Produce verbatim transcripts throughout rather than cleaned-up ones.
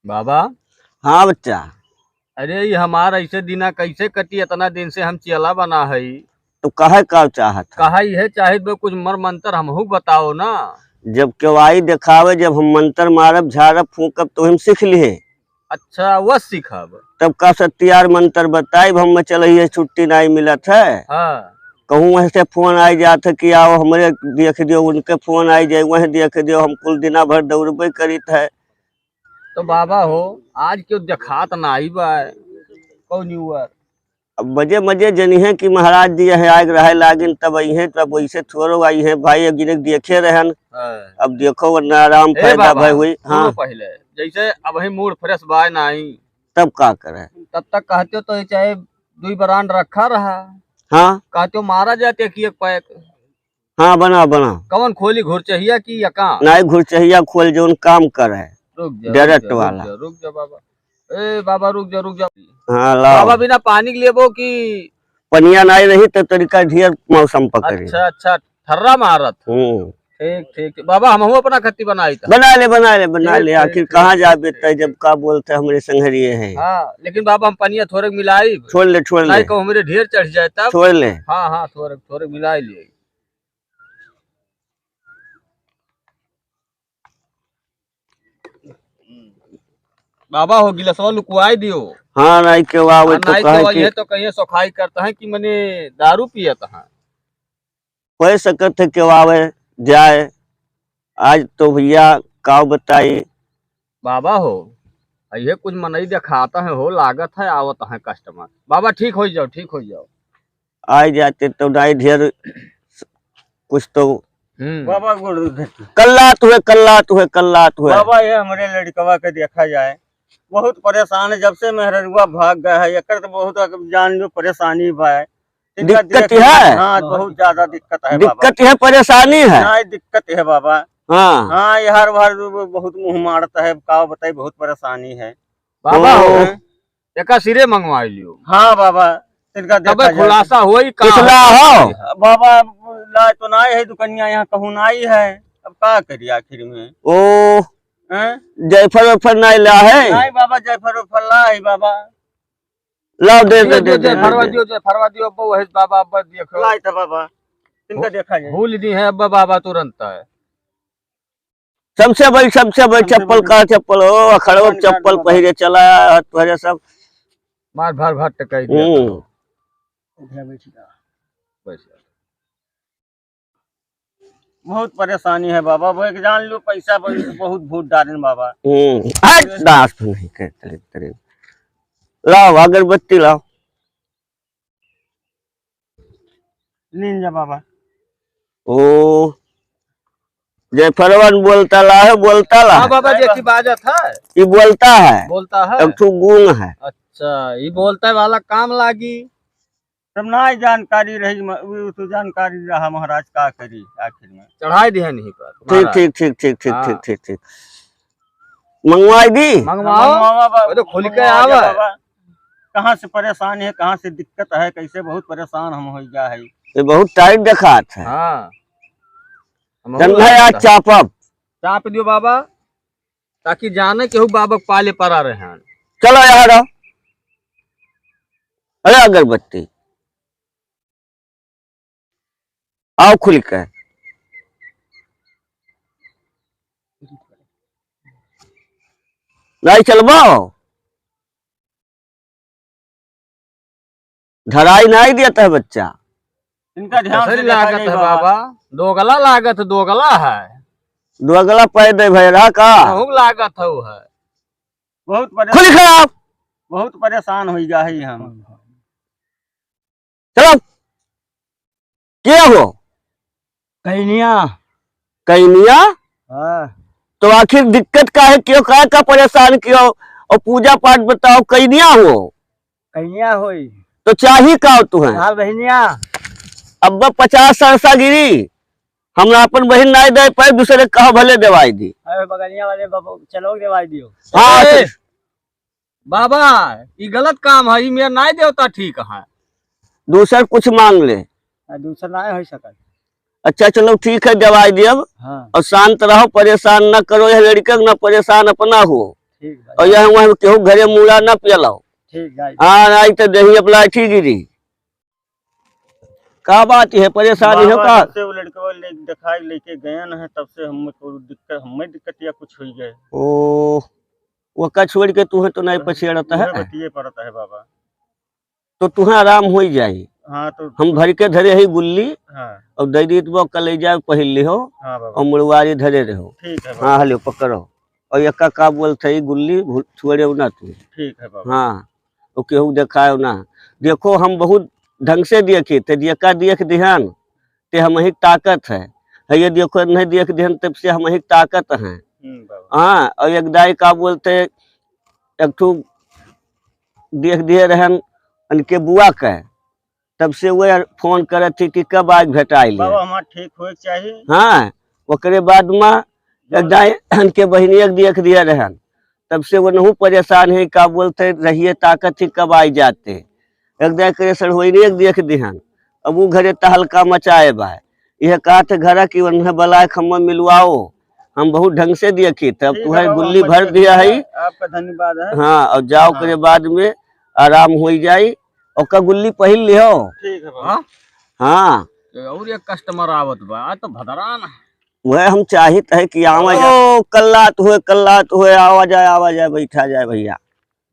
बाबा। हाँ बच्चा। अरे, ये हमार ऐसे दिना कैसे कटी? इतना दिन से हम चेला बना है। तो कहे का चाहत है? कहा यह चाहित बा, कुछ मर मंत्र हमहू बताओ ना। जब केवाई देखावे, जब हम मंत्र मारब, झाड़ब, फूंकब, तो हम सीख लिए। अच्छा, वह सीखब। तब का सत्यार मंत्र बताइब, हम चलइए, छुट्टी नाई मिलत है। हाँ। कहूँ वहीं से फोन आई जात है कि आओ हमरे देख दियो, उनके फोन आई जाए, वहीं देख दियो, हम कुल दिना भर दौड़बे करीत है। तो बाबा हो, आज क्यों देखात नाई बा? कौन युवर? अब मजे मजे जनिहे कि महाराज जी यहाँ आग रहे लागिन, तब अइहें, तब वैसे थोड़ो अइहें भाई, अब जिन्हें देखे रहन। हाँ। अब देखो वरना आराम ए फायदा बाबा, भय हुई। सुनो हाँ। पहले, जैसे अब ही मूड फ्रेश बाय नाई। तब का करे? तब तक कहते हो तो ये चाहे दुई ब्रांड रखा रहा। हाँ। कहते हो मारा जाते कि एक पैक। हाँ, बना, बना। कौन खोली, घुरचहिया की या का? नाई, घुरचहिया खोल, जौन काम करे। रुक जा, direct रुक जा, वाला। रुक जा, रुक जा बाबा। ए बाबा, रुक जा, रुक जा। हाँ, लाओ। बाबा, बिना पानी के लेबो कि? पनिया नाई रही तो तरीका ढेर मौसम पकड़ी। अच्छा, अच्छा, ठर्रा मारत। हम्म। ठीक, ठीक, ठीक। बाबा, हमहू अपना खत्ती बनाई था। बना ले, बना ले, बना ठीक, ले। ठीक, आखिर ठीक, कहाँ ठीक, जाबे ठीक। तय जब का बोलते हमरे संघरिये हैं। हाँ, लेकिन बाबा, हम पनिया थोड़े मिलाई। छोड़ ले, छोड़ ले। नहीं कहूँ हमरे ढेर चढ़ जाए तब। छोड़ ले। हाँ, हाँ, थोड़े, थोड़े मिलाई लिए। बाबा हो, गिलसवा लुकवाई दियो। हाँ, नाई केहू आवे हाँ, तो नाई कहे केहू कि आवे तो कहिए सोखाई करता है कि मने दारू पियत है। हो सकत है केहू आवे जाए। आज तो भैया का बताई। बाबा हो, ये कुछ मनई देखाता है हो, लागत है आवत है customer। बाबा ठीक हो जाओ, ठीक हो जाओ। आइ जाते तो नाई ढेर कुछ तो। हम्म। बाबा गोड़ धरती। कल्लात हुए, कल्लात हुए, कल्लात हुए। बाबा, ये हमरे लड़कवा के देखा जाए, बहुत परेशान है, जब से मेहररुआ भाग गया है, एकर तो बहुत, अब जान लो, परेशानी बा है। इनका दिक्कत देख, है? हाँ, बहुत ज्यादा दिक्कत है बाबा। दिक्कत है, परेशानी है? नहीं, दिक्कत है बाबा। हाँ। हाँ, यार, बार बहुत मुंह मारता है, का बताई, बहुत परेशानी है। बाबा हो, हैं? एका सिरे मंगवाई लियो। हाँ बाबा, इनका तबे देखा जाए। खुलासा होई का कुछ ला हो? बाबा, ला तो नाई है दुकनिया, यहाँ कहूँ नाई है, अब का करी आखिर में? ओ, हैं? जयफल वयफल नाई ला है? नाई बाबा, जयफल वयफल ला है बाबा। लाओ, दे, दियो, दे, दियो, दे, जयफलवा दे। दियो, जयफलवा दियो, अब्बा वही बाबा, अब्बा देखो। लाई था बाबा, इनका देखा जाए। भूल दी है अब्बा बाबा तुरंत है। सबसे बड़ी, सबसे बड़ी सबसे चप्पल बड़ी। का चप्पल हो, अखड़वा दुकान का चप्पल बाबा। पहिरे चला, हाथ पहिरे सब। मार भर भर टकाई दिया। हम्म। उठा बैठ जा। बैठ जा। बहुत परेशानी है बाबा, वो एक जान लो पैसा बहुत, बहुत डालें बाबा। हम्म। हट, दास तो नहीं कहते, तेरे। लाओ अगरबत्ती लाओ। लीन जा बाबा। ओ, जयफलवन बोलता ला है, बोलता ला हाँ है। बाबा, देखी बाजत है। ई बोलता है। बोलता है। एक ठो गूंग है। अच्छा, ई बोलता वाला काम लागी। तब ना जानकारी रही, म-, उ तो जानकारी रहा महाराज, का करी आखिर में। चढ़ाई दिया नहीं पर ठीक, महाराज। ठीक, ठीक, ठीक, ठीक, हाँ। ठीक, ठीक, ठीक। मंगवाई दी? मंगवाओ। मंगवावा बा-, वो तो खुल के मंगवा आवा। दे बाबा। कहाँ से परेशान है, कहाँ से दिक्कत है, कैसे बहुत परेशान हम हो गया है। ये बहुत टाइट देखात है। हाँ। हम जंघा हो या जाता है। चापब। चाप दियो बाबा, ताकि जाने केहू बाबा के पाले पड़ा रहे हैं। चलो यहाँ रहो। अरे अगरबत्ती। आओ खुल के। नाई चलबो? धराई नाई देता है बच्चा। इनका ध्यान कैसे से देखा लागत जाए है बाबा। बाबा? दोगला लागत, दोगला है। दोगला पैदे भय रहा का? बहुत लागत है वो है। बहुत परेशान, खुली खराब। बहुत परेशान हो गया है हम। चलो। के हो? कैनिया। कैनिया? हाँ। तो आखिर दिक्कत का है? क्यों, का, का परेशान कियो? और पूजा पाठ बताओ, कैनिया हो? कैनिया होई। तो चाही का हो तुहें? हाँ, बहनिया। अब पचास सरसा गिरी, हमरा अपन बहन नाई दे पाए, दूसरे कहा भले देवाई दी। अरे बगलिया वाले बाबू, चलो देवाई दियो। हाँ, ए, तो बाबा, ई गलत काम है, ई मेरा नाई देवता ठीक है। दूसर कुछ मांग ले। आ, दूसर नाई हो सकत। अच्छा, चलो ठीक है, दवाई दियब। हाँ। और शांत रहो, परेशान ना करो यह लड़के को, ना परेशान अपना हो। ठीक बा। और यह वहाँ केहू घरे मूड़ा ना पियलाओ। ठीक बा। हाँ, नहीं तो देही अपना ठीक गिरी। का बात है, परेशानी हो बाबा, का? जब से वो लड़कवा ले-, देखाई लेके गए न है, तब से हमें को दिक्कत, हमें दिक्कत या कुछ हुई गए। ओ, वो का छोड़ के तुहे तो नहीं उहे, पछेड़ता है? उहे बतिये पड़ता है बाबा। तो तुहे आराम होई जाई। हाँ, तो हम भर के धरे ही गुल्ली हाँ। और दे दीत बा, कल ले जाओ पहिल लिहो हाँ बाबा। और मुड़वारी धरे रहो। ठीक है बाबा। हाँ, हलो पकड़ो। और यक्का का बोलत है, ई गुल्ली भू-, छुएड़े ना तू। ठीक है बाबा। हाँ, तो केहू देखाए ना। देखो, हम बहुत ढंग से देखी, ते जेका देख दिहन, ते हमही ताकत है। है ये देखो, नहीं देख दिहन, तब से हमही ताकत है। हम्म, बाबा। हाँ, और एक दाई का बोलते, एक ठू देख दिए रहन, उनके बुआ के, तब से वो फोन करत थी कि कब आज भेटाई ले। बाबा, हमार ठीक होए के चाही। हाँ, ओकरे बाद में एक दाई उनके बहिनिया के देख दिए रहन, तब से वो नहू परेशान है, का बोलते रहिए ताकत थी कब आई जाते। एक दाई करे सड़होइने के देख दिहन, अब वो घरे तहलका मचाए बा। यह कहत है घरा कि उन्हें बलाए खम्मा मिलवाओ, हम बहुत ढंग से देखी, तब ठीक है तुहे बाबा, गुल्ली हम भर बच्चे दिया ठीक है। है। आपका धन्यवाद है। हाँ, और जाओ हाँ। ओकरे बाद में आराम होई जाई। ओका गुल्ली पहिल लिहो। ठीक है बाबा। हाँ? हाँ। तो और एक कस्टमर आवत बा, आ तो भदरान है। वह हम चाहित है कि आवा जाए। ओ, कल्लात हुए, कल्लात हुए, आवा जाए, आवा जाए, बैठा जाए भैया।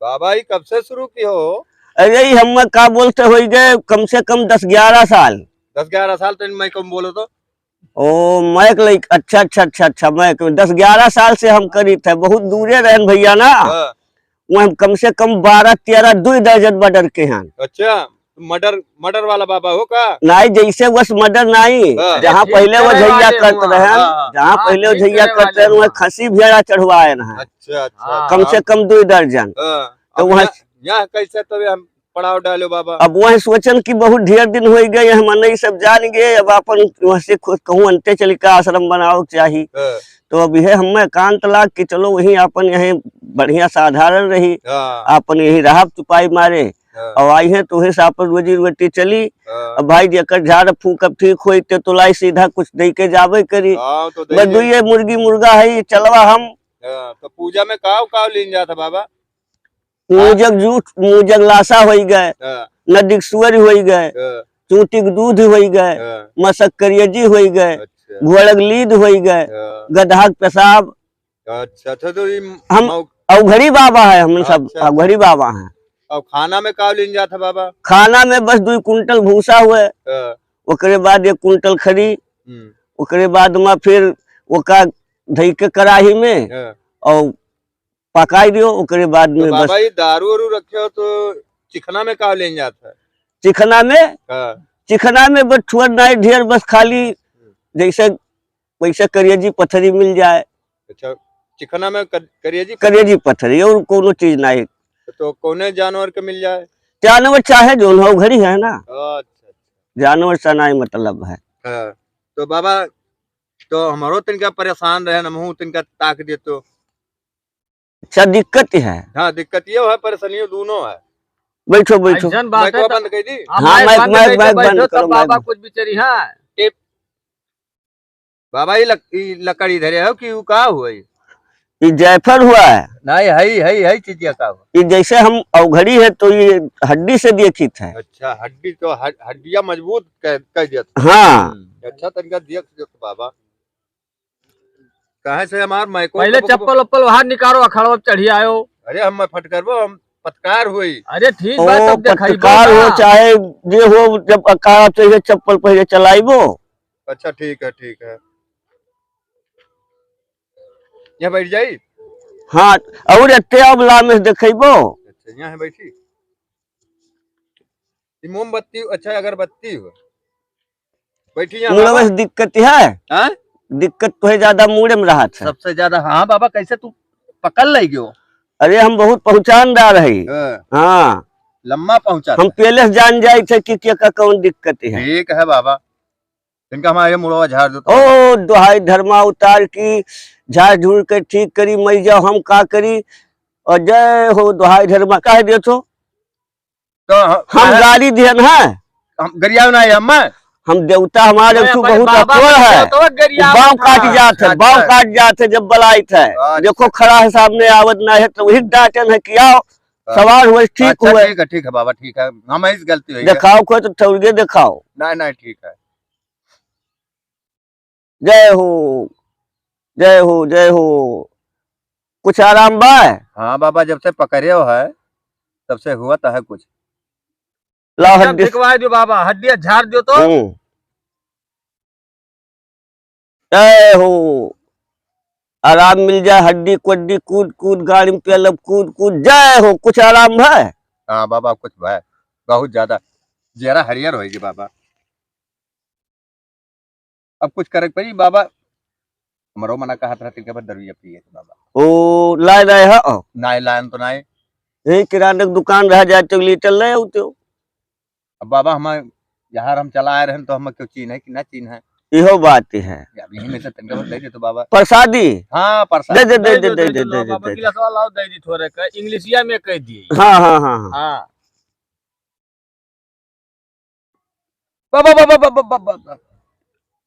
बाबा, ई कब से शुरू की हो? अरे, ई हम का बोलते होई गए, कम से कम दस ग्यारह साल। दस ग्यारह साल तो मैं कम बोलो तो। ओ, मैं के लइक-, अच्छा, अच्छा, अच्छा, अच्छा, मैं के दस ग्यारह साल से हम करीत है, बहुत दूरे रहन भैया ना। हाँ। वह हम कम से कम बारह तेरह, दुई दर्जन मर्डर के हैं। अच्छा, मर्डर, मर्डर वाला बाबा हो का? नाई, जैसे वस मर्डर नाई, हाँ। जहाँ ठीक पहले वो करे झैया वाले करत हुआ। रहे, हाँ, हाँ। जहाँ हाँ, पहले वो ठीक झैया करे करत वाले रहे, वह हुआ। खसी भेड़ा चढ़वाए रहे। अच्छा, अच्छा। हाँ। कम से कम दुई दर्जन। हाँ। तो अब वहाँ यहाँ, यहाँ कैसे तबे हम पड़ाव डालो बाबा? अब वह सोचन कि बहुत ढेर दिन होइ गए, हम नहीं सब जान गए, अब अपन वहाँ से खुद कहूँ अंते चल के आश्रम बनावे के चाही। हाँ। तो अब यह हमें एकांत लाग कि चलो वहीं अपन यहीं बढ़िया साधारण रही, हाँ। अपन यहीं रहब चुपाई मारे। हाँ। और आई हैं तो वहीं से अपन रोजी रोटी चली। हाँ। अब भाई जेकर झाड़ फूक अब ठीक होई ते तो लाई सीधा कुछ दे के जाबे करी। हाँ, तो बस दे दे। दुइये मुर्गी मुर्गा है, ये चलवा हम। हाँ, तो पूजा में काव काव लीन जात है बाबा? मूजक जूठ, मूजक लासा होई गए, हाँ। नदिक सुअर होई गए, हाँ। चूटिक दूध होई गए, हाँ। मसक करियजी होई गए, अच्छा। घोड़क लीद होई गए, हाँ। गदहक पेशाब। अच्छा, अच्छा, तो ई हम मौ- अवघड़ी बाबा है, हम सब अच्छा, अच्छा। अवघड़ी बाबा हैं। और खाना में का लीन जात है बाबा? खाना में बस दुई कुंटल भूसा हुए, हाँ। ओकरे बाद एक कुंटल खरी, हम्म। ओकरे बाद में फिर ओका धई के कड़ाही में हाँ। और पकाई दियो, ओकरे बाद तो में बस। बाबा, ये दारू वारू रखे हो तो चिखना में का लेन जात है? चिखना में? हाँ। चिखना में बस थोड़ नाई ढेर, बस खाली हम्म। जैसे वैसे करियजी पथरी मिल जाए। अच्छा, चिखना में कर-, करियजी पथरी? करियजी पथरी, और कोनो चीज नाई। तो कौने जानवर के मिल जाए? जानवर चाहे जौन हो, घड़ी है ना। अच्छा, अच्छा। जानवर से नाई मतलब है। हाँ, तो बाबा, तो हमरो तनिका परेशान रहे, हमहू तनिका ताक दे तो। अच्छा, दिक्कत है। हाँ, दिक्कत ये है, परेशानी दोनों है। बैठो, बैठो। ऐसन बात है माइकवा तो बंद कर दी। हाँ, हाँ, माइक माइक, बंद माइक, कर दे, माइक बंद बैठो, करो, तब माइक बाबा बंद। कुछ बिचरी है। ए, बाबा, ये लक-, ये लकड़ी धरे हो कि वो का हुआ ये? ये जायफल हुआ है। नहीं, है, है, है चीजिया का हुआ? ये जैसे हम अवघड़ी है तो ये हड्डी से देखित है। अच्छा, हड्डी तो हड-, हड्डिया मजबूत कर, कर दिया था। हाँ। हम्म। अच्छा, तनिका देख, देख बाबा। काहे से हमार माइको पहले को चप्पल उप्पल बाहर निकालो, अखाड़वा पे चढ़ी आयो। अरे हम फटकरबो, हम पतकार होई। अरे ठीक ओ, बा, तब देखाई पतकार बा। हो चाहे जे हो, जब अखाड़ा चाहिए चप्पल पहले चलाइबो। अच्छा, ठीक है, ठीक है। यहाँ बैठ जाई। हाँ, और एते अब लामे देखइबो। अच्छा, यहाँ है बैठी। ई मोमबत्ती, अच्छा, अगरबत्ती हो। बैठी यहाँ मुड़वे बाबा। से दिक्कत है? हाँ? दिक्कत तो है ज्यादा मुड़े में रहत है। सबसे ज्यादा, हाँ बाबा, कैसे तू पकड़ ले गयो? अरे हम बहुत पहचानदार है। हाँ। हाँ। लम्बा पहुँचा हम था। पहले से जान जाए थे कि क्या का कौन दिक्कत है। ठीक है बाबा, इनका हमारे मुड़वा झाड़ दो तो। ओ दुहाई धर्मा उतार की झाड़ झूड़ के ठीक करी, मर जाओ हम का करी। और जय हो दुहाई धर्मा, काहे दियो तो? तो ह-, हम ह-, गाड़ी दिहन है। हम गरियाव ना है, हम हम देवता हमारे मैं सु अपने बहुत बाबा अकबर के है। देवतवा गरियावत बाँव काट है। जात है, अच्छा, बाँव अच्छा। काट जात है जब बलाइत है। अच्छा। देखो खड़ा है सामने आवत ना है तो वही डांटन है कि आओ, हाँ। सवार हुए, ठीक अच्छा, हुए। ठीक है, ठीक है बाबा, ठीक है, हम इस गलती हुई है। देखाओ कोई तो ठौरिये देखाओ। नहीं, नहीं, ठीक है। जय हो, जय हो, जय हो। कुछ आराम बा? हाँ बाबा, जब से पकड़े हो है, तब से हुआ तो है कुछ। लाओ एकदम हड्डी। धिकवा दियो बाबा, हड्डियाँ झाड़ दियो तो। हम्म। जय हो, आराम मिल जाए, हड्डी कोड्डी कूद कूद, गाड़ी में पेलब कूद कूद। जय हो, कुछ आराम है? हाँ बाबा, कुछ भय, बहुत ज्यादा जेरा हरियर होइगी बाबा। अब कुछ करे के पड़ी बाबा, हमरो मना कहत रहती के दरुइया पिए के बाबा। ओ, लाए रहे हो? नाय लायन तो नाय। यही किराना के दुकान रह जाए तो लीटर ले आते हो। अब बाबा हम यार हम चलाए रहन तो हम क्यों चीन है कि ना चीन है? इहो बात है। अब यही में से तनका दे दे तो बाबा। प्रसादी? हाँ, प्रसाद। दे दे, दे दे, दे दे, दे दे, दे दे, दे बाबा, दे दे। गिलास वाला लाओ, दे दी थोड़े का, इंग्लिशिया में कह दी। हाँ, हाँ, हाँ, हाँ। हाँ। बाबा, बाबा, बाबा, बाबा, बाबा।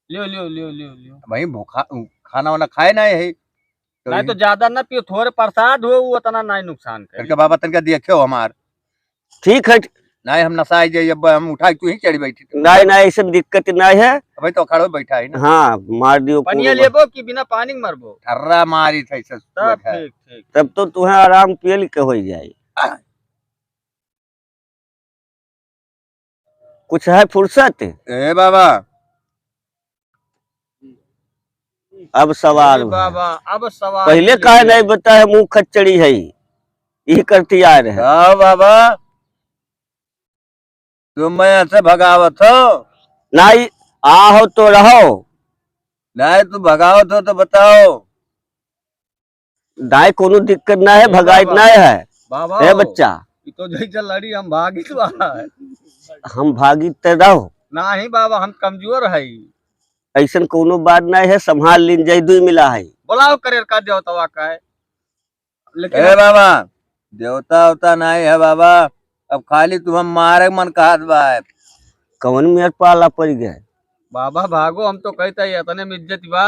लियो, लियो, लियो, लियो, लियो। भाई भूखा, खाना वाना खाए ना है। तो नहीं ये तो ज्यादा ना पियो, थोड़े प्रसाद हो, वो उतना नहीं नुकसान करे। तनका बाबा, तनका देखियो हमार। ठीक है। नहीं, हम नसाई जाई, अब हम उठाई, तू ही चढ़ी बैठी। नहीं, नहीं, ऐसे दिक्कत नहीं है। अबे तो खड़ो बैठा है ना। हाँ, मार दियो पनिया कूड़ो। लेबो कि बिना पानी के मरबो? ठर्रा मारी था, ऐसे तब सुबह है। ठीक, ठीक। तब तो तुम्हें आराम पियल के हो जाए। कुछ है फुर्सत? ए बाबा। अब सवार ए हुआ। बाबा, अब सवार पहले नहीं काहे है। नहीं बताए, मुंह खच्चड़ी है, यही करती आ रहे। का बाबा, तुम मैं यहाँ से भगावत हो? नहीं, आ हो तो रहो। नहीं, तू भगावत हो तो बताओ। नाय, कोनो दिक्कत ना है, ए भगाइत बाबा, ना है। बाबा ए हो, बच्चा। ई तो जैसे लड़ी हम भागित बा। हम भागित ते रहो। नाही बाबा, हम कमजोर है। ऐसन कोनो बात ना है, संभाल लीन जाई, दुई मिला है। बुलाओ करेर का देवतवा का है। लेकिन ए अब बाबा, देवता उवता नाही है बाबा, अब खाली तुम हम मारे मन कहत बा। कौन मेर पाला पड़ गए? बाबा भागो, हम तो कहता है इतने में इज्जत बा।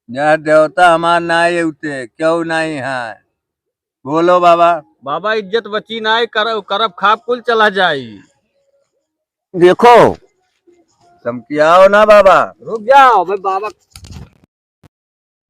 यार देवता हमार नाही उते, क्यों नाही है? बोलो बाबा। बाबा इज्जत बची नाही, कर-, करब खाब कुल चला जाई। देखो। चमकियाओ ना बाबा। रुक जाओ, भाई बाबा।